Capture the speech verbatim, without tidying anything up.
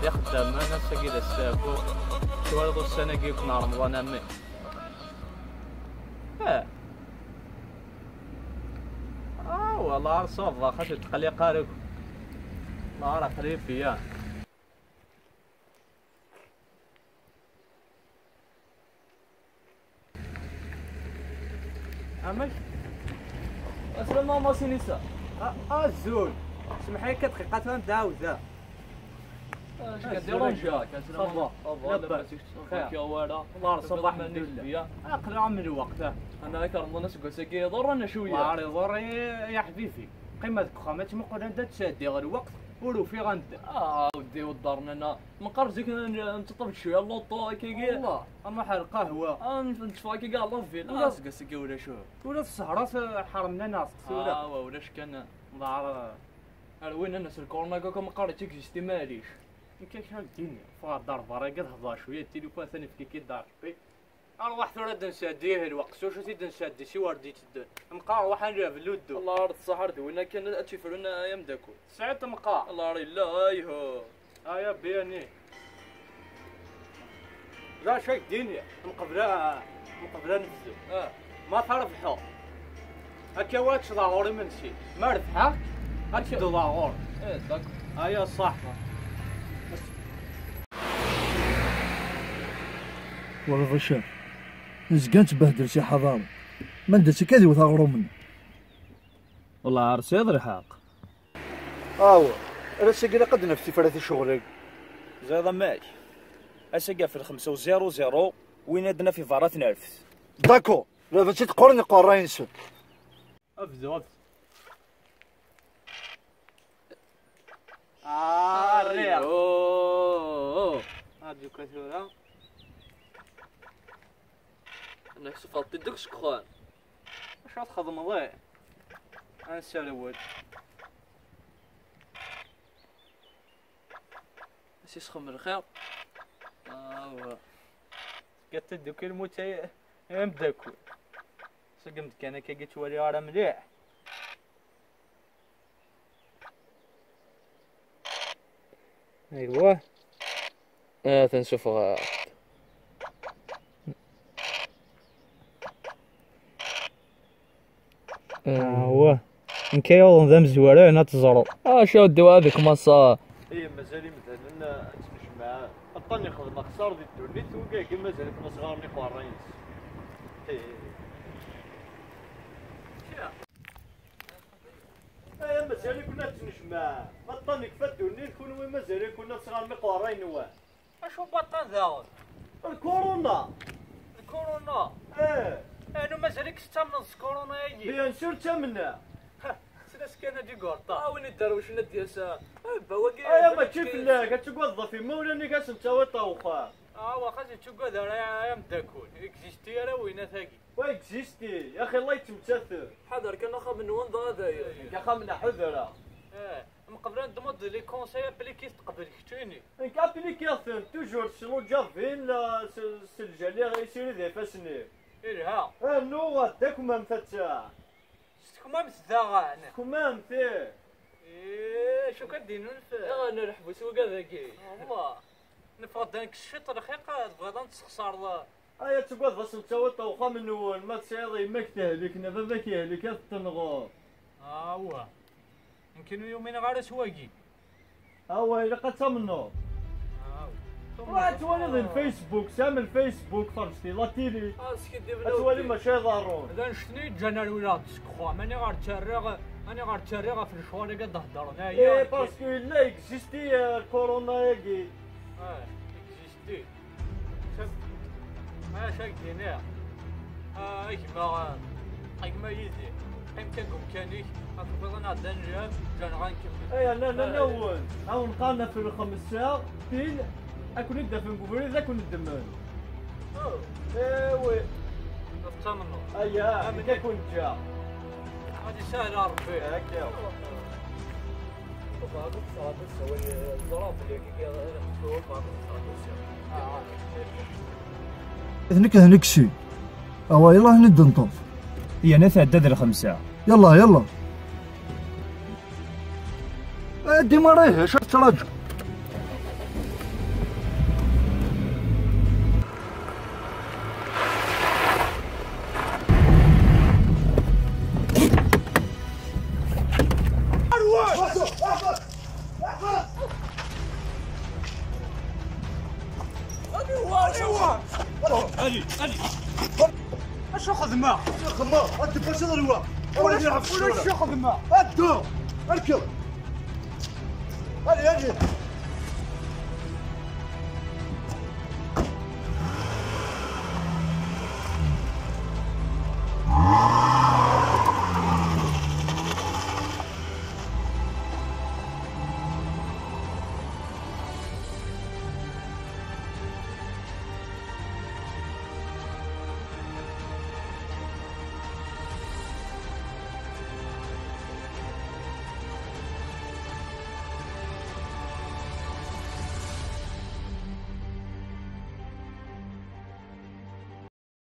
Ixeddam, ass-agi d asafu. Twalaḍ ussan-agi akk n Remḍan, a mmi? Eh. Ah, wala, ça va, xaṭi teqliq ara akk. Nahar aql-i bbiya. Amek? Aslama, ma sinisa. Ah, azul. Semḥ-iyi kan dqiqa, tura nɛawed. Ah, acu ka dérange-ak? Aslama. Ça va. Ça va, labas. Labas, xir. Wala. Allah, ça va, alḥemdulillah. Aql-aɣ am lweqt, ah. Ana ak Remḍan aseggas-agi iḍurren cwiya. War iḍurr, ya ḥbibi. Qqim deg uxxam, ad tmuqel anda ttɛeddiɣ lweqt, ur ufiɣ anda. Ah, weddi, weddarn-nneɣ. Meqqar zik n-, nettṭṭaf-d cwiya luṭu, akkagi. Wallah, nruḥ ar lqahwa. Ah, n-, netteffeɣ akkagi ɣer la ville. Ula ah, aseggas-agi ulac. Ula d ssehra s-, ḥermen-aneɣ-tt tura. Ah, wa, ulac kan. Nḍeɛr. Ar win-nnes lkurna, akka meqqar yettexziste, maɛlic. Nekk akka ad k-d-iniɣ, ffeɣ ar ddarba-agi ad hedreɣ cwiya, tilifu atan ifk-ik-id Rebbi. Arwaḥ tura ad d-nesɛeddi ihi lweqt, s wacu t-id-nesɛeddi, siwa ar d-itedden. Meqqar arwaḥ ad nlehbel uddu. Allah ar d ṣṣaḥ ar d win akken ad tt-ifrun ay ameddakel. Tesɛiḍ meqqar? Allah ar yella, ayhu. Ay a biyani. D acu ak-d-ini, mqebl a, mqebl ad nebdu. Ah. Ma trebḥeḍ, akka wa ad teččeḍ ɣur imensi. Ma rebḥeɣ, ad tedduḍ ɣur. Eh, d'accord. Aya ṣṣeḥ. Wala d acu? Nezga nettbehdel s iḥadaren. Manda-tt akka ad iwet aɣrum-nni? Wellah ar tesɛiḍ lḥeqq. Aw, ar ass-agi ilaq ad d-naf tifrat i ccɣel-agi. Ẓriḍ amek? Ass-agi ɣef lxemsa u zéro zéro, win ad d-naf i berra ad t-nerfed. D'accord, la bâti teqqur neqqur ṛṛay-nsen. Abdu, abdu. Ah, rriɣ. Ayo. Ad d-yuka tura. Nekk sufɣeḍ-t-id deg usekxun. Acu ad txedmeḍ, eh? Ad nserwel. Ad s-isxem lxir. Awa. Tga tadukli lmut ay, ay ameddakel. Ṣeggem-d kan akka, ur ttwaliɣ ara mliḥ. Aywa. Ah, tansufɣeɣ. Awah. Nekk ay yuḍen d amezwaru, yerna ad teẓreḍ. Acu ddiwa ad ikmaṣa? Ih, mazal imdanen, ah, ad ttnejmaɛen. Aṭṭan ixdem axṣar di ddunit, wigagi mazal-iten asɣar n iqerra-ines. Ih. Aya mazal-iken ad tnejmaɛem. Aṭṭan ikfa ddunit, kunwi mazal-iken asɣar n iqerra-ines. Acu n waṭṭan daɣen? Lkuruna! Lkuruna? Eh! Anu mazal-ik tettamneḍ s kuruna-agi? Bien sûr ttamneɣ! Ha, ttlas kan ad d-igurṭa. A win iderwicen ad d-yas, a baba-agi. Aya mačči fell-ak, ad tugadeḍ ɣef imawlan-ik, ad sen-tawiḍ ɣer uxxam. Ah, waxa ur tettugad ara, ay ameddakel. Ur existi ara winat-agi. Wa existi, yaxi Allah yettmettat. Ḥader kan axxam-nwen dɣa dayen. Deg axxam-nneɣ ḥudreɣ. Eh, mqebl ad d-tmudd les conseils, appliquer teqbel keččini. Nekk appliquer-ten, toujours s lujabin, la, s, s lǧal-, issirid ifassen-iw. Ilha. Rnu ɣer da kemmamt atta. S tekmamt daɣen. Kemmamt, ih. Ih, acu kan d-inunef. Iɣan leḥbus wigad-agi. Wallah. Neffeɣ-d nekk s ciṭ lxiq, tebɣiḍ ad nessexṣareḍ. Ay, ad tugadeḍ ad sen-tawiḍ ɣer uxxam-nwen, ma tesɛiḍ yemma-k tehlik, neɣ baba-k yehlik, ad t-tenɣeḍ. Awah. Nekk ur umineɣ ara s wagi. Awah, ilaq ad tamneḍ. Awah. Ruḥ ad twaliḍ Facebook, tesɛam Facebook, ferǧet-it, la télé. Ah, skiddib. Ad twalim acu iḍerrun. D annect-nni i yeǧǧan ar wilaɣ-d seg uxxam. Aniɣer ttarraɣ, aniɣer ttarraɣ ɣef lecɣal-agi ad d-heddren. Ih, parce que yella existe, euh, lkuruna-agi. Ah, existe. Acu ak-d-iniɣ? Ah, a gma, a gma Yidir, qqim kan deg umkan-ik, ad tufiḍ ad nɛeddi ad nlɛeb, ǧǧan-aɣ ad nkemmel. Ay, rnan, rnan-awen. Awen qqaren ɣef lxemsa, pile, ad ken-id-afen deg ubrid, ad ken-ddmen. Ewi. Tettamneḍ? Aya, amek ad kun-ǧǧeɣ? Ad isahel Ṛebbi. Akka. Ṛebbi, ad d-tesɛeddiḍ ssawal, ẓriɣ belli akka, ad ixeṣṣu, Ṛebbi, ad d-tesɛeddiḍ ssawal. D nekk, d nekk si. Awa, yella hni d-nṭeḍ. Yana tɛedda d lxemsa. Yalla, yalla. Eh, dima rih, acu tettraǧu? Allez, allez. Acu xedmeɣ? Xedmeɣ, ad d-tebbac ad rwa. Ulac, ulac acu xedmeɣ. Addu, rkeb. Allez, allez.